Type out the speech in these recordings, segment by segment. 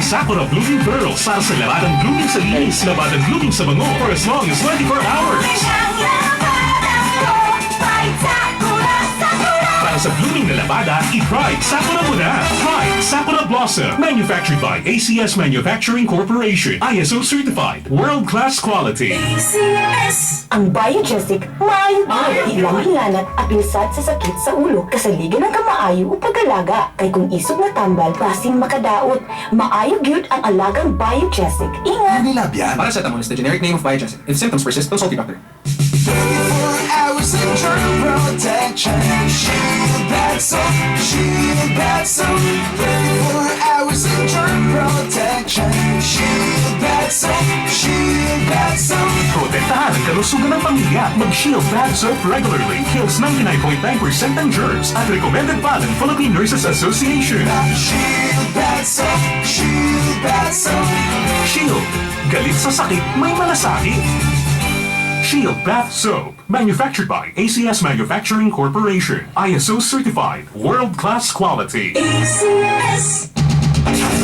Sakura Blooming Pearls para sa labadang blooming sa linis, labadang blooming sa bango for as long as 24 hours. Ang labada ko, Pride Sakura, Sakura. Para sa blooming na labada, i-Pride Sakura mo na. Pride Sakura Blossom. Manufactured by ACS Manufacturing Corporation. ISO certified. World-class quality. ACS. Ang Biogesic, maayo gyud ilang hilanat apil sad sa sakit sa ulo. Kasaligan ang kamaayo ug pag-alaga. Kay kung isog na tambal, basin makadaot. Maayo gyud ang alagang Biogesic. Ingat! Unilab yan. Paracetamol is the generic name of Biogesic. If symptoms persist, consult your doctor. 24 hours of germ protection. Shield Bath Soap, Shield Bath Soap. 24 hours of germ protection. Shield Bath Soap, Shield Bath Soap. Protektahan ang kalusugan ng pamilya. Mag-Shield Bath Soap regularly. Kills 99.9% ng germs. At recommended pa ng Philippine Nurses Association. Shield Bath Soap, Shield Bath Soap. Shield. Galit sa sakit, may malasakit. Shield Bath Soap. Manufactured by ACS Manufacturing Corporation. ISO certified. World-class quality. ACS.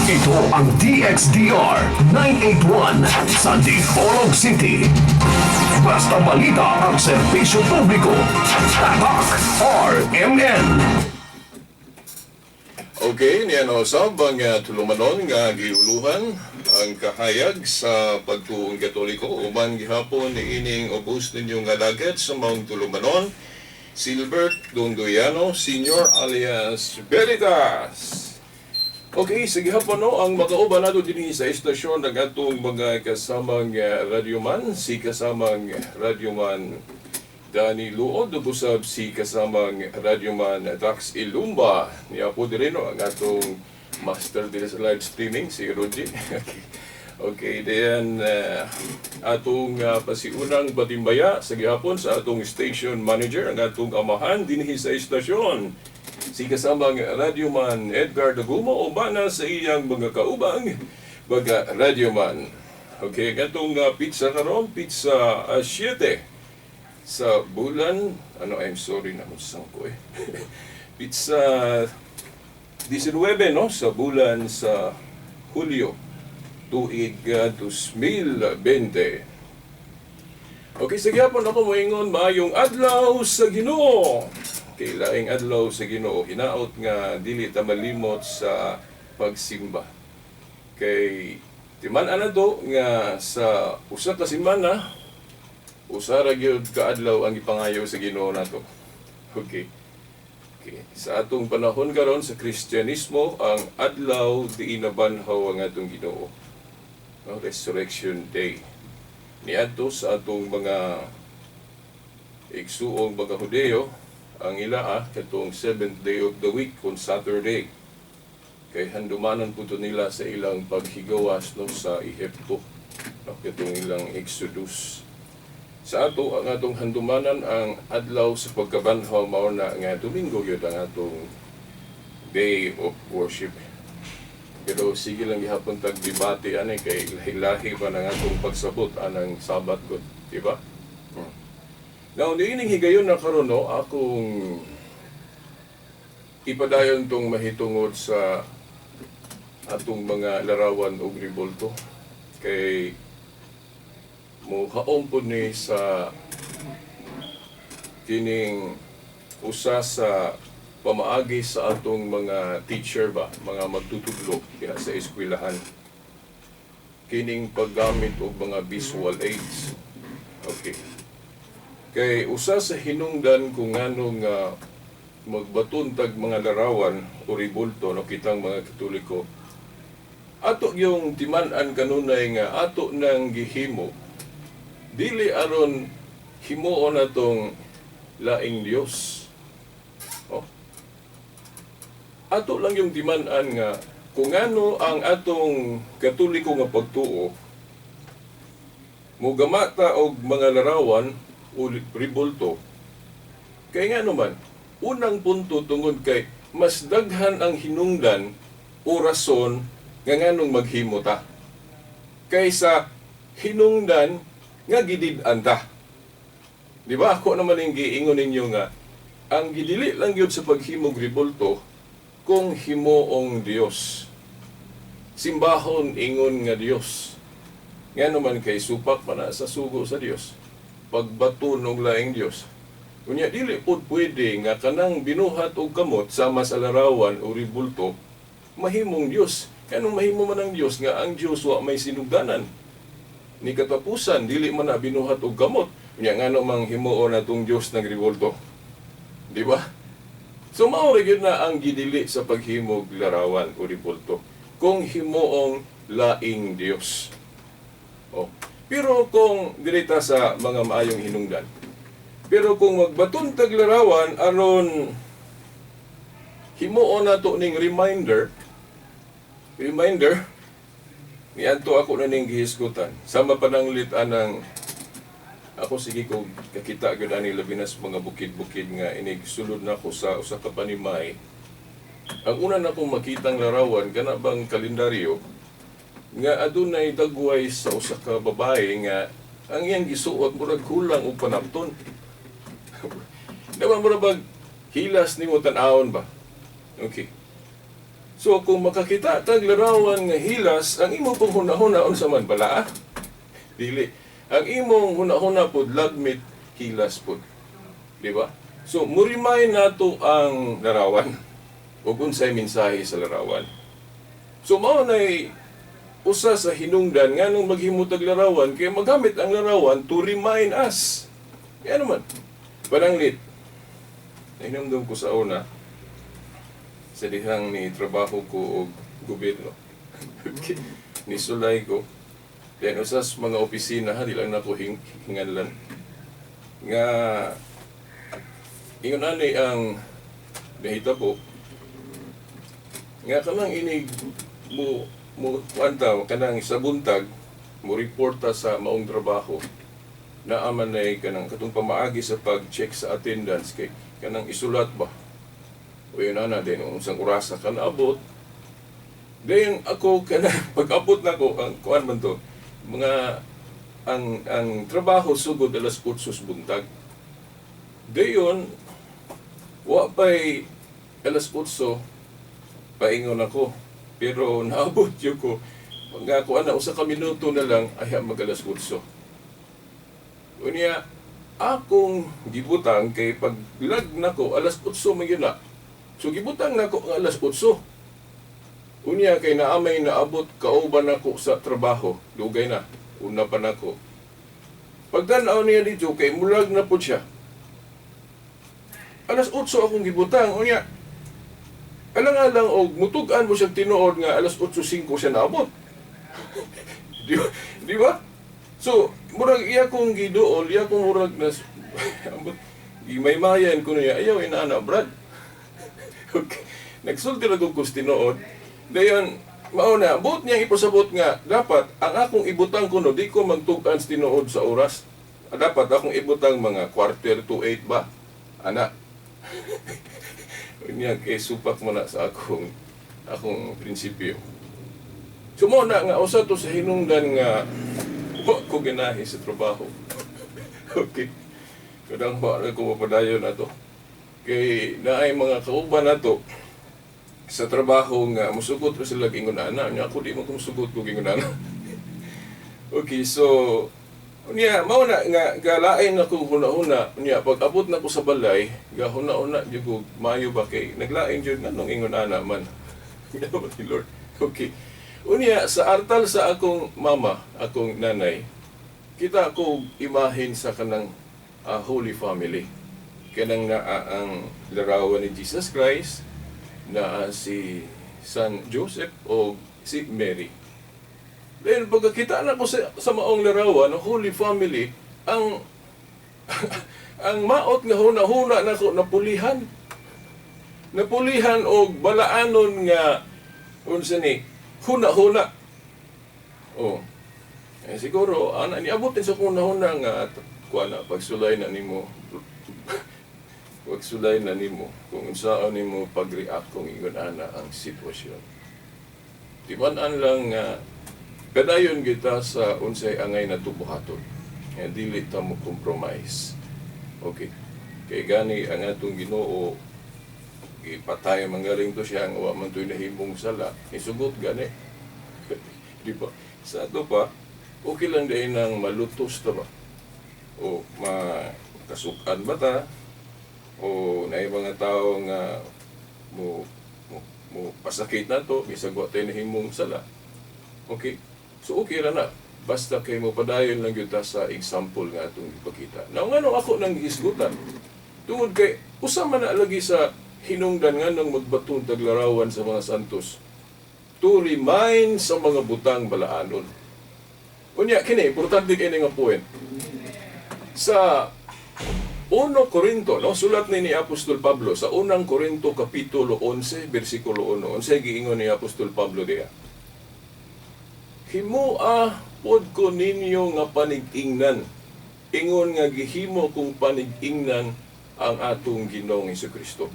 Ito ang DXDR 981 sa Dipolog City. Basta balita ang serbisyo publiko. Tatak RMN. Okay, niyan usab ang tulumanon nga giuluhan ang kahayag sa pagtuong Katoliko uban gihapon niining ubos ninyo nga dagat sa maong tulumanon, Silbert Dondoyano Senior alias Veritas. Okay, sige hapon no, ang makauban nato dinhi sa istasyon ng atong mga kasamang radyoman, si kasamang radyoman Danny Luod, ug usab si kasamang radyoman Dax Ilumba. Niya po diri no ang atong master diri sa live streaming, si Roger. Okay, then atong pasiunang batimbaya sa gihapon sa atong station manager, ang atong amahan dinhi sa istasyon, si kasamang radyoman Edgar Dagumo ubana sa iyang mga kaubang mga radyoman. Okay, ang atong petsa karon, petsa 7 sa bulan, ano, I'm sorry na ko eh. Petsa 19, no, sa bulan sa Hulyo, tuig 2020. Okay, sige po ako moingon maayong adlaw sa Ginoo. Kay laing adlaw sa Ginoo, hinaot nga dili ta malimot sa pagsimba. Kay timan-an nato nga sa usa ka semana, usa ra gyud ka adlaw ang gipangayo sa Ginoo nato. Okay. Okay. Sa atong panahon karon sa Kristyanismo, ang adlaw di nabanhaw ang atong Ginoo. No, Resurrection Day. Niadto sa atong mga igsuong mga Hudeo, ang ilaa katong seventh day of the week kung Saturday. Kay handumanan po to nila sa ilang paghigawas, no, sa Ehipto. No, katong ilang Exodus. Sa ato, ang atong handumanan ang adlaw sa pagkabanhaw, mao na nga Domingo gyud ang atong day of worship. Pero sige lang gihapon tag debate ani kay lahi-lahi pa ng atong pagsabot anang Sabat gud, di ba? Now, niining higayon na karon no, akong ipadayon tong mahitungod sa atong mga larawan og rebulto kay muhaom pod ni sa kining usa sa pamaagi sa atong mga teacher ba, mga magtutudlo diha sa eskwelahan, kining paggamit og mga visual aids. Okay. Kay usa sa hinungdan kung ngano nga magbaton tag mga larawan o rebulto no, kitang mga Katoliko, ato yung timan-an kanunay nga ato nang gihimo dili aron himuon natong laing Dios. Oh. Ato lang yung timan-an nga kung ano ang atong Katoliko nga pagtuo, mugamata og mga larawan o rebulto. Kay nga naman, unang punto, tungod kay mas daghan ang hinungdan o rason nga nganong maghimo ta kaysa hinungdan nga gidid-an ta. Di ba ako naman yung giingon ninyo nga ang gidili lang gyud sa paghimog rebulto kung himuong Dios. Simbahon ingon nga Dios. Ngano man kay supak pa na sa sugo sa Dios. Pagbaton og laing Dios. Unya dili pud pwede nga kanang binuhat og kamot sama sa larawan o ribulto mahimong Dios. Kanong mahimo man ang Dios nga ang Dios wa may sinugdanan ni katapusan, dili man na binuhat og kamot. Unya ngano mang himuon natong Dios ng ribulto? Di ba? So mao ra gyud na ang gidili sa paghimog larawan o ribulto kung himuong laing Dios. Oh. Pero kung dili ta sa mga maayong hinungdan. Pero kung magbaton tag larawan aron himuon nato ning reminder, reminder niadto ako na ning gihisgutan. Sama pa nang lit-anang ako, sige ko kakita gyud ani, labi na sa mga bukid-bukid nga inig sulod nako sa usa ka panimay. Ang una na kong makitang larawan, kana bang kalendaryo nga adunay dagway sa usa ka babae nga ang iyang gisuot murag kulang og panapton. Dapat murag bag hilas nimo tan-awon ba? Okay. So kung makakita tag larawan nga hilas, ang imo pong hunahuna unsa man bala? Ah? Dili. Ang imong hunahuna pod lagmit hilas pod. Di ba? So mu-remind nato ang larawan ug unsay mensahe sa larawan. So mao nay usa sa hinungdan nganong maghimo tag larawan, kay magamit ang larawan to remind us. Kaya naman, pananglit, nahinumdum ko sa una, sa dihang ni trabaho ko og gobyerno. Okay. Nisulay ko. Then usas mga opisina ha, di lang nako hinganlan. Nga ingon ani ang nahitabo nga kanang inig mo mo kuan ta, kanang sa buntag mo reporta sa maong trabaho, naa man nay kanang katong pamaagi sa pag-check sa attendance, kay kanang isulat ba o yun ana din unsang orasa ka naabot. Then ako kanang pag-abot nako, ang kuan man to, mga ang trabaho sugod alas 8 sa buntag. Dayon wa pay alas 8, paingon ako, pero naabot gyud ko mga kuan na, usa ka minuto na lang ay mag alas 8. Unya akong gibutang kay paglag nako alas 8 man gyud na. So gibutang nako ang alas 8. Unya kay naamay naabot kauban nako sa trabaho, dugay na, una pa nako. Pagtan-aw niya dito kay mulag na pud siya. Alas 8 akong gibutang, unya alang-alang og mutug-an mo siyang tinuod nga alas 8:05 siya naabot. Di ba? So, murag iya kong giduol, iya kong murag nas ambot gimaymayan ko niya, "Ayaw inana, Brad." Okay. Nagsulti ra ko kus tinuod. Dayon mao na, buot niyang ipasabot nga dapat ang akong ibutang kuno di ko magtug-an sa tinuod sa oras. Dapat akong ibutang mga 7:45 ba? Ana. Unya kay supak mo na sa akong prinsipyo. So mao na nga usa to sa hinungdan nga wa ko ganahi sa trabaho. Okay. Kadang wa na ko mapadayon na to. Kay naay mga kauban nato sa trabaho nga musugot ra sila ingon ana, nya ako di mo ko musugot ko ingon ana. Okay, so unya mao na nga galain ako huna-huna. Unya pag abot na ko sa balay, gahuna-huna jud ko maayo ba kay naglain jud nganong ingon ana man. Ngano ni Lord. Okay. Unya sa artal sa akong mama, akong nanay, kita ko imahin sa kanang Holy Family. Kanang naa ang larawan ni Jesus Christ, naa si San Joseph o si Mary. Then pagkakita na ko sa maong larawan ng Holy Family, ang ang maot nga huna-huna nako napulihan. Napulihan og balaanon nga unsa ni huna-huna. Oh. Eh, siguro ana niabot din sa huna-huna nga kuan na pagsulay na nimo, pagsulay na nimo kung unsaon nimo pag-react kung ingon ana ang sitwasyon. Timan-an lang nga padayon kita sa unsay angay na buhaton. Nga dili ta mo compromise. Okay. Kay gani ang atong Ginoo gipatay manggaling to siya nga wa man to'y nahimong sala. Nisugot gani. Di ba? Sa ato pa, okay lang diay nang malutos ta ba? O makasukan ba ta? O naay mga tao nga mo pasakit na to, bisag wa tay nahimong sala. Okay? So okay ra na. Basta kay mo padayon lang gyud ta sa example nga atong ipakita. Now nganong ako nang gihisgutan? Tungod kay usa man na lagi sa hinungdan nganong magbaton tag larawan sa mga santos to remind sa mga butang balaanon. Unya kini, importante kini nga point. Sa 1 Corinto, no, sulat ni Apostol Pablo sa unang Corinto kapitulo 11 bersikulo 1. Unsay giingon ni Apostol Pablo diha? "Himoa pod ko ninyo nga panig-ingnan. Ingon nga gihimo kong panig-ingnan ang atong Ginoong Kristo."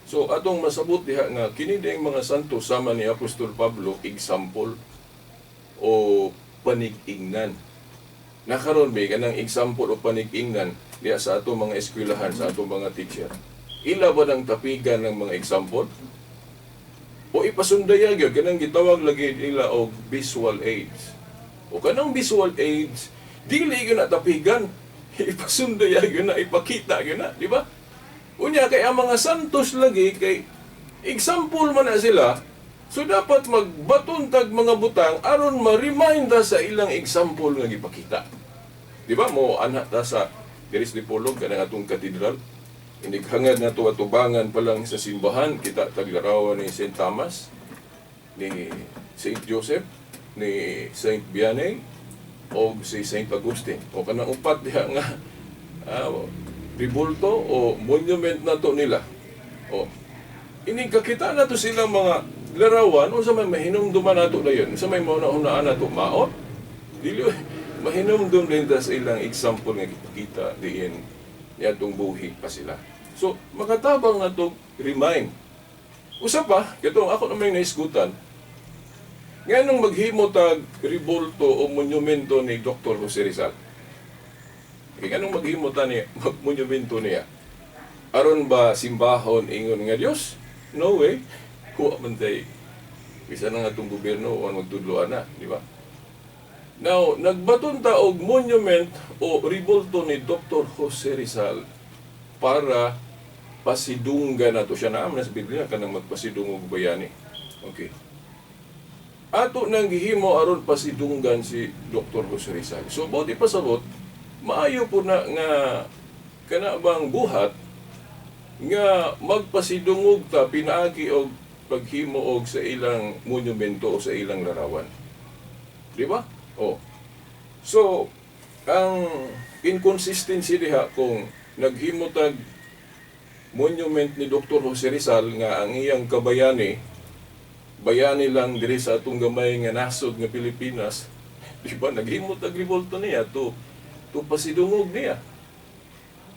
So atong masabot diha nga kini ding mga santo, sama ni Apostol Pablo, example o panig-ingnan. Nakaron ba kanang example o panig-ingnan diha sa atong mga eskwelahan, sa atong mga teacher? Ila ba ng tapigan ng mga example? O ipasundaya gyud kanang gitawag lagi nila og visual aids? O kanang visual aids, dili gyud na tapigan. Ipasundaya gyud na, ipakita gyud na, di ba? Unya kay ang mga santos lagi kay example man na sila. So dapat magbaton tag mga butang aron ma-remind ta sa ilang example nga gipakita. Di ba mo anha ta sa diri sa Dipolog, kanang atong katedral? Inighangad na to, atubangan pa lang sa simbahan, kita tag larawan ni Saint Thomas, ni Saint Joseph, ni Saint Vianney, o si Saint Augustine. O kanang upat diha nga ribulto o monument na to nila. O ini kakita na to silang mga larawan, unsa may mahinumduman nato dayon? Unsa may mauna-unaan nato, maot? Dili, mahinumdum din ta sa ilang example nga gipakita diin niadtong buhi pa sila. So makatabang na to remind. Usa pa, katong ako namang nahisgutan, nganong maghimo tag ribulto o monumento ni Dr. Jose Rizal? Kay nganong maghimo ta ni monumento niya? Aron ba simbahon ingon nga Dios? No way. Kuha man tay bisa na nga itong gobyerno o magtudloan na, di ba? Now, nagbaton ta og monument o ribulto ni Dr. Jose Rizal para pasidunggan nato siya. Naa man sa Biblia kanang magpasidung og bayani. Okay. Ato nang gihimo aron pasidunggan si Dr. Jose Rizal. So, buot ipasabot, maayo po na nga kana bang buhat nga magpasidungog ta pinaagi og paghimo og sa ilang monumento o sa ilang larawan. Di ba? Oh. So, ang inconsistency diha kung naghimo tag monument ni Dr. Jose Rizal nga ang iyang kabayani bayani lang diri sa atong gamay nga nasod nga Pilipinas, di ba? Naghimo tag revolto niya to pasidungog niya.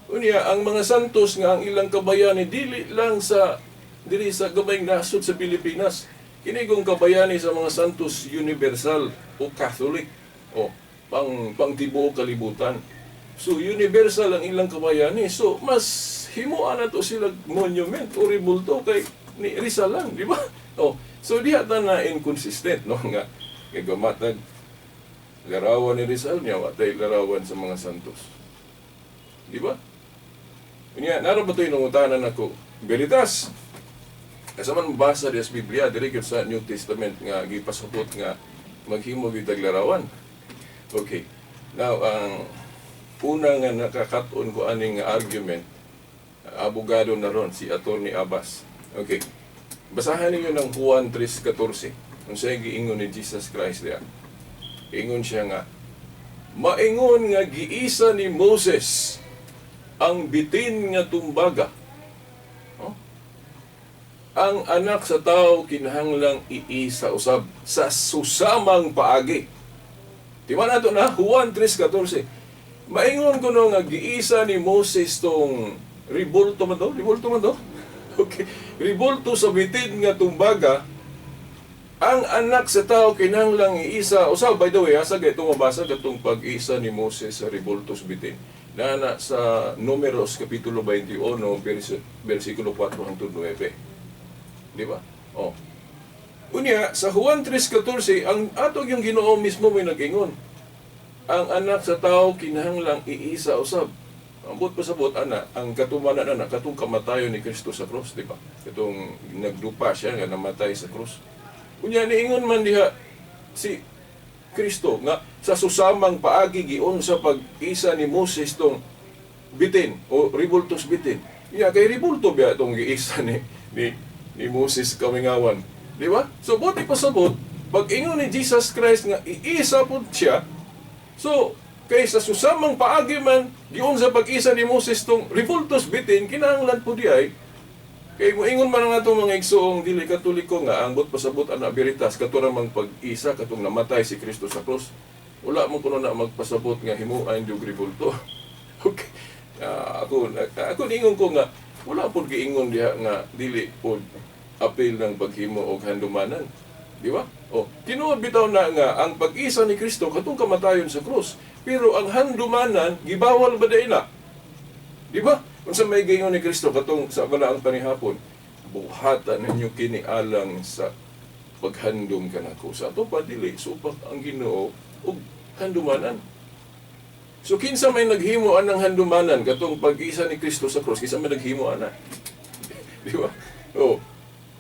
Unya ang mga santos nga ang ilang kabayani dili lang sa diri sa gamay nasod sa Pilipinas. Kini kong kabayani sa mga santos universal o Catholic o pang tibuok kalibutan. So universal ang ilang kabayani. So mas himuan na to sila monument o rebulto kay ni Rizal lang, di ba? Oh, so diha ta na inconsistent, no, nga gamatag larawan ni Rizal niya wa tay larawan sa mga santos. Di ba? Unya, naro ba to'y nangutanan ako? Veritas. Asa man mabasa diya sa Biblia, diri gyud sa New Testament nga gipasabot nga maghimo gyud tag larawan? Okay. Now, ang una nga nakakaton ko aning nga argument, abogado na ron, si Attorney Abbas. Okay. Basahan ninyo ng Juan 3.14. Unsay giingon ni Jesus Christ diya? Ingon siya nga, "Maingon nga giisa ni Moses ang bitin nga tumbaga. Oh? Ang anak sa tao kinahanglang iisa usab sa susamang paagi." Di ba nato na? Juan 3.14. Maingon ko no nga giisa ni Moses tong ribulto man to? Ribulto man to? Okay. Ribulto sa bitin nga tumbaga, ang anak sa tao kinahanglang iisa usab. By the way, asa gay mabasa katong pag-isa ni Moses sa ribulto sa bitin? Nana sa Numeros kapitulo 21 versikulo 4 hangtod 9. Di ba? Oh. Unya, sa Juan 3:14, ang atong yung Ginoo mismo may nag-ingon. Ang anak sa tao kinahanglang iisa usab. Ang buot pasabot ana, ang katumanan ana katong kamatayon ni Kristo sa krus, di ba? Katong nagdupa siya nga namatay sa krus. Unya niingon man diha si Kristo nga sa susamang paagi giun sa pag-isa ni Moses tong bitin o ribultos bitin. Ya kay ribulto biya tong giisa ni Moses kamingawan. Di ba? So buti pasabot pag ingon ni Jesus Christ nga iisa pud siya. So kay sa susamang paagi man giun sa pag-isa ni Moses tong ribultos bitin, kinahanglan pud di ay kay moingon man ang atong mga igsoong dili Katoliko nga ang buot pasabot ana veritas kato ra mang pag-isa katong namatay si Kristo sa krus. Wala mo kuno na magpasabot nga himuan og ribulto. Okay. Ako niingon ko nga wala pud giingon diha nga dili pud apil ng paghimo og handumanan. Di ba? O, tinuod bitaw na nga ang pag-isa ni Kristo katong kamatayon sa krus. Pero ang handumanan gibawal ba dai na? Di ba? Unsa may giingon ni Kristo katong sa balaang panihapon, buhatan ninyo kini alang sa paghandom kanako. Sa ato pa dili supak ang Ginoo og handumanan. So kinsa may naghimo anang handumanan katong pag-isa ni Kristo sa krus, kinsa may naghimo ana? Di ba? Oh,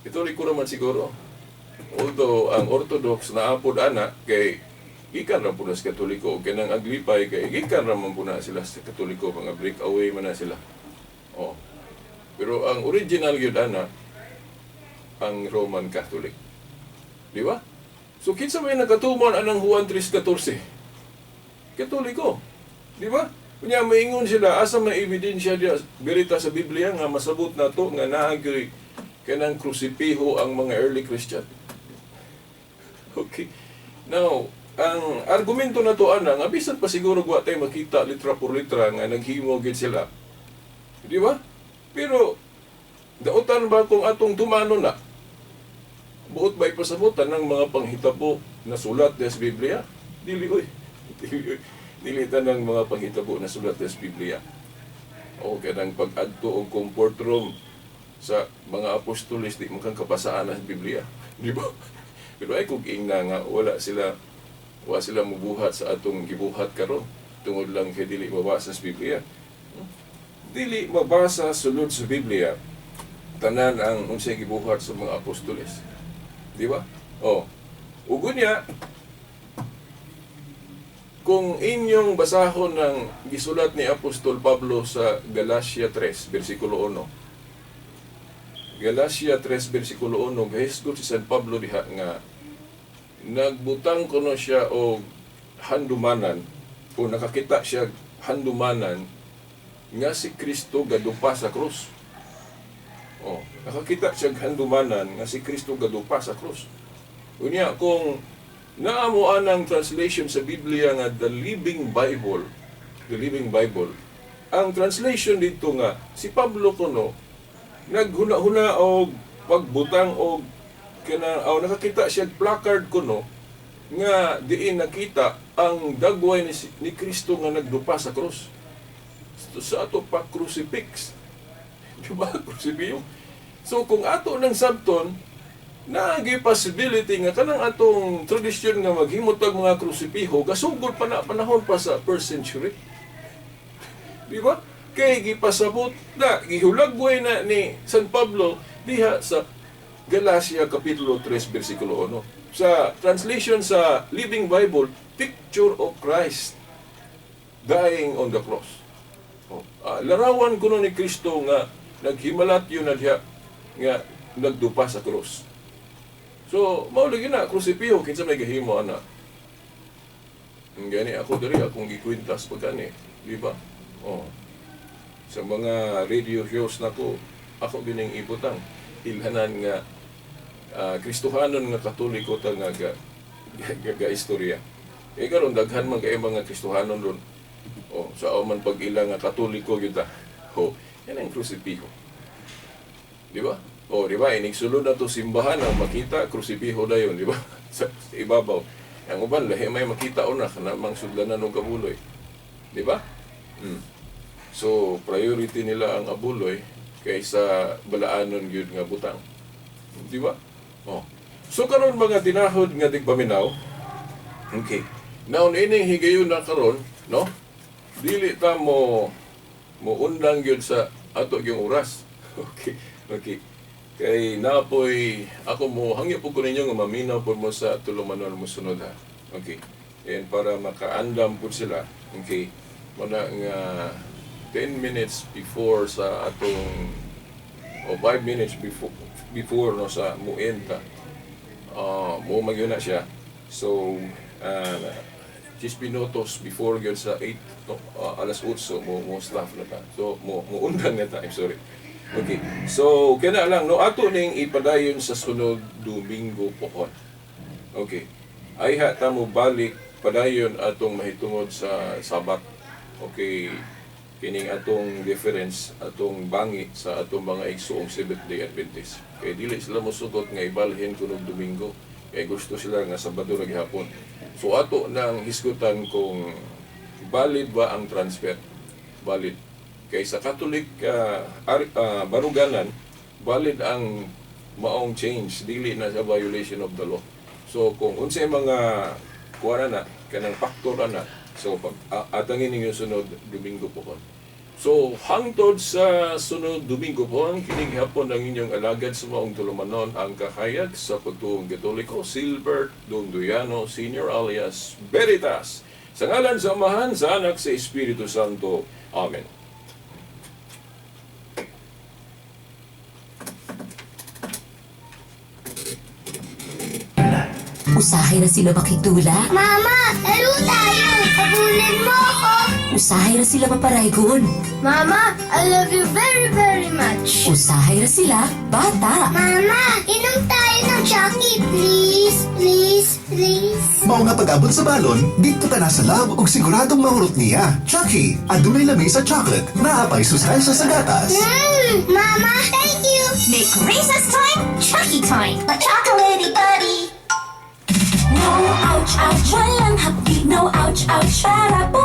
Katoliko raman siguro. Although ang Orthodox na apod ana kay gikan ra pud na sa Katoliko, ug kanang Aglipay kay gikan ra man pud na sila sa Katoliko, mga break away man na sila. Oh. Pero ang original gyud ana ang Roman Catholic. Di ba? So kinsa may nakatuman anang Juan 3:14? Katoliko. Di ba? Kunya maingon sila asa may ebidensya diya birita sa Biblia nga masabot nato nga naa gyud kanang krusipiho ang mga early Christian. Okay. Now, ang argumento na to ana nga bisan pa siguro wa tay makita litra por litra nga naghimo gyud sila. Di ba? Pero dautan ba kung atong tumano na? Buot ba ipasabutan ng mga panghitabo na sulat sa Biblia? Dili oy. Dili oy. Dili tanang mga panghitabo na sulat sa Biblia. O kanang pag-adto og comfort room sa mga apostoles, di man kang kapasaan sa Biblia. Di ba? Pero ay kung ingna nga wala sila mubuhat sa atong gibuhat karon tungod lang kay dili mabasa sa Biblia. Dili mabasa sulod sa Biblia tanan ang unsay gibuhat sa mga apostoles. Di ba? Oh. Ug unya, kung inyong basahon ng gisulat ni Apostol Pablo sa Galatia 3, versikulo 1. Galatia 3, versikulo 1, gahisgot si San Pablo diha nga nagbutang kuno siya og handumanan o nakakita siya handumanan nga si Kristo gadupa sa krus. Oh, nakakita siya og handumanan nga si Kristo gadupa sa krus. Unya kung naamo anang translation sa Biblia nga The Living Bible, The Living Bible, ang translation dito nga si Pablo kuno naghuna-huna og pagbutang og kana o nakakita siya og placard kuno nga diin nakita ang dagway ni Kristo nga nagdupa sa krus. Sa ato pa crucifix. Di ba? Crucifixion. So kung ato ng sabton, naagi possibility nga kanang atong tradisyon nga maghimot og mga krusipiho gasugod pa na panahon pa sa first century. Di ba? Kay gipasabot na, gihulagway na ni San Pablo diha sa Galatia Kapitulo 3 versikulo 1. Sa translation sa Living Bible, picture of Christ dying on the cross. Oh, larawan kuno ni Kristo nga naghimalat yun na diha nga nagdupa sa krus. So, mao lagi na krusipiho, kinsa may gahimo ana? Gani ako diri akong gikwintas pag gani, di ba? Oh. Sa mga radio shows nako, ako gining ibutang ilhanan nga Kristohanon nga Katoliko ta nga ga istorya. Eh karon daghan man kay mga Kristohanon ron. Oh, sa man pag ila nga Katoliko gyud ta. Oh, yan ang krusipiho. Di ba? Oh, di ba? Inig sulod na to simbahan ang makita krusipiho dayon, di ba? Sa ibabaw. Ang uban lahi may makita una kana mang sudlanan og abuloy. Di ba? So, priority nila ang abuloy kaysa balaanon gyud nga butang. Di ba? Oh. So karon, mga tinahod nga tigpaminaw, okay. Now ining higayon na karon, no? Dili ta mo mo undang gyud sa ato gyung oras. Okay. Kay napoy ako mo hangyo po ko ninyo nga maminaw po mo sa tulumanon mo sunod ha. Okay. And para makaandam po sila, okay. Muna nga 10 minutes before sa atong o 5 minutes before before no sa muenta mo magyun na siya. So 10 minutos before gyud sa 8 no, alas 8 mo mo staff na ta. So mo mo undang na ta, I'm sorry. Okay. So kina lang no, ato ning ipadayon sa sunod Domingo pohon. Okay. Ay ha ta mo balik padayon atong mahitungod sa Sabat. Okay. Kining atong difference, atong bangi sa atong mga igsuong Seventh Day Adventist. Kay dili sila mosugot nga ibalhin kunog Domingo. Kay gusto sila nga Sabado ra gihapon. So ato nang hisgutan kung valid ba ang transfer. Valid. Kay sa Catholic baruganan, valid ang maong change, dili na sa violation of the law. So kung unsay mga kuha na kanang factor ana, so pag atangin ninyo sunod Domingo po kon. So hangtod sa sunod Domingo po, kining hapon ang inyong alagad sa maong tulumanon, ang kahayag sa pagtuong Katoliko, Silbert Donduyano Senior alias Veritas. Sa ngalan sa Amahan, sa Anak, sa Espiritu Santo. Amen. Usahay na sila makitula. Mama, laro tayo! Habulin mo ako! Usahay na sila maparaygon. Mama, I love you very, very much. Usahay na sila bata. Mama, inom tayo ng Chucky, please, please, please. Mao nga pag-abot sa balon, dito ta na sa love ug siguradong mahurot niya. Chucky, adunay lami sa chocolate, naa pay sustansya sa gatas. Mama, thank you. Make recess time, Chucky time. A chocolatey buddy. No ouch ouch, walang hapdi. No ouch ouch, para po